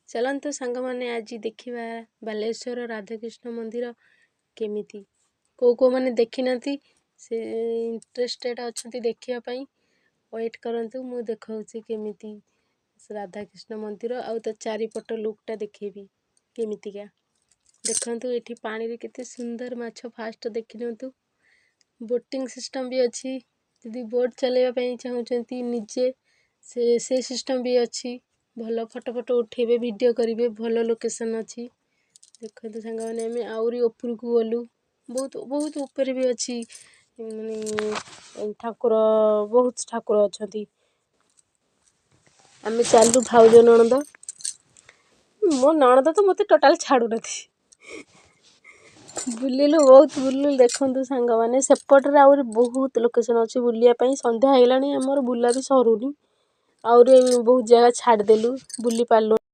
ଚାଲନ୍ତୁ ସାଙ୍ଗମାନେ, ଆଜି ଦେଖିବା ବାଲେଶ୍ୱର ରାଧାକୃଷ୍ଣ ମନ୍ଦିର କେମିତି। କେଉଁ କେଉଁମାନେ ଦେଖିନାହାନ୍ତି, ସେ ଇଣ୍ଟରେଷ୍ଟେଡ଼୍ ଅଛନ୍ତି ଦେଖିବା ପାଇଁ, ୱେଟ୍ କରନ୍ତୁ, ମୁଁ ଦେଖାଉଛି କେମିତି ସେ ରାଧାକୃଷ୍ଣ ମନ୍ଦିର ଆଉ ତା ଚାରିପଟ ଲୁକ୍ଟା ଦେଖେଇବି କେମିତିକା। ଦେଖନ୍ତୁ, ଏଠି ପାଣିରେ କେତେ ସୁନ୍ଦର ମାଛ। ଫାଷ୍ଟ ଦେଖିନିଅନ୍ତୁ। ବୋଟିଂ ସିଷ୍ଟମ୍ ବି ଅଛି। ଯଦି ବୋଟ୍ ଚଲେଇବା ପାଇଁ ଚାହୁଁଛନ୍ତି ନିଜେ, ସେ ସେ ସିଷ୍ଟମ୍ ବି ଅଛି। ଭଲ ଫଟୋ ଫଟୋ ଉଠେଇବେ, ଭିଡ଼ିଓ କରିବେ, ଭଲ ଲୋକେସନ୍ ଅଛି। ଦେଖନ୍ତୁ ସାଙ୍ଗମାନେ, ଆମେ ଆହୁରି ଉପରକୁ ଗଲୁ। ବହୁତ ବହୁତ ଉପରେ ବି ଅଛି, ମାନେ ଠାକୁର, ବହୁତ ଠାକୁର ଅଛନ୍ତି। ଆମେ ଚାଲୁ ଭାଉଜ ନଣନ୍ଦ। ମୋ ନଣନ୍ଦ ତ ମୋତେ ଟୋଟାଲ୍ ଛାଡ଼ୁନାହାନ୍ତି। ବୁଲିଲୁ, ବହୁତ ବୁଲିଲୁ। ଦେଖନ୍ତୁ ସାଙ୍ଗମାନେ, ସେପଟରେ ଆହୁରି ବହୁତ ଲୋକେସନ୍ ଅଛି ବୁଲିବା ପାଇଁ। ସନ୍ଧ୍ୟା ହେଇଗଲାଣି, ଆମର ବୁଲା ବି ସରୁନି। ଆହୁରି ବହୁତ ଜାଗା ଛାଡ଼ିଦେଲୁ, ବୁଲି ପାରିଲୁ।